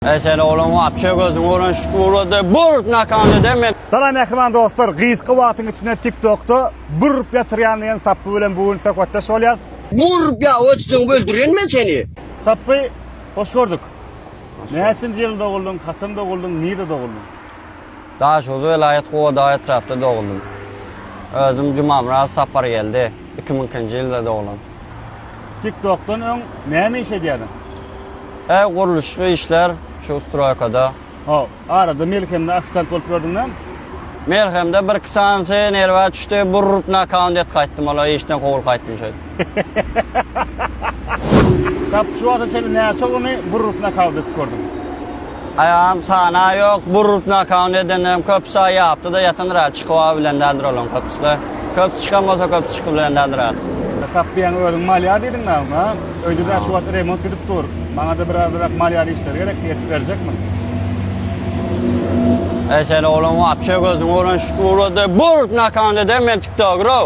Eý sen oglan wapşe gözüň bolan şukurada burup nakanda eden men. Salam mähriban dostlar, gysga wagtyň içinde TikTokda burup ýatyrýan diýen Sapby bilen bu gün söhbetdeş bolýas. Burup ýa öçjüň öldürýän men seni. Sapby, hoş gördük. Näçinji ýylda doguldyň, haçan doguldyň, nirde doguldyň? Daşoguz welaýat Gubadag etrapda doguldym. Özüm Jumamyrat Sapargeldi, 2002-nji ýylda doglan. TikTokdan öň näme iş edýärdiň? He, gurluşyk işler, şu stroýkada. Ho, arada Melhemde ofisiant bolup gördüň näme? Melhemde bir-iki sanysy nerwa düşdi, burup nakaun et gaýtdym, olar işden kowulyp gaýtdym şeýdip. Sap şu wagta çenli näçe oglany burup nakaut edip gördüň? Aýagym sana ýok, burup nakaun edenlerim köpüsi aýapdy-da ýatandyr hä, çykyp bilen däldir olaryň köpüsi-de. Köpüsi çykan bolsa köpüsi çykyp bilen däldir hä. Sapbyýaň özüň malýar diýdiň näme, ha? Öýde-de şu wagt remont gidip dur. Maňa-da birazrak malýar işleri gerek, ýetip berjekmi? Eý sen oglan wapşe gözüň bolan şukurada burup nakaun eden men tiktoker-ow.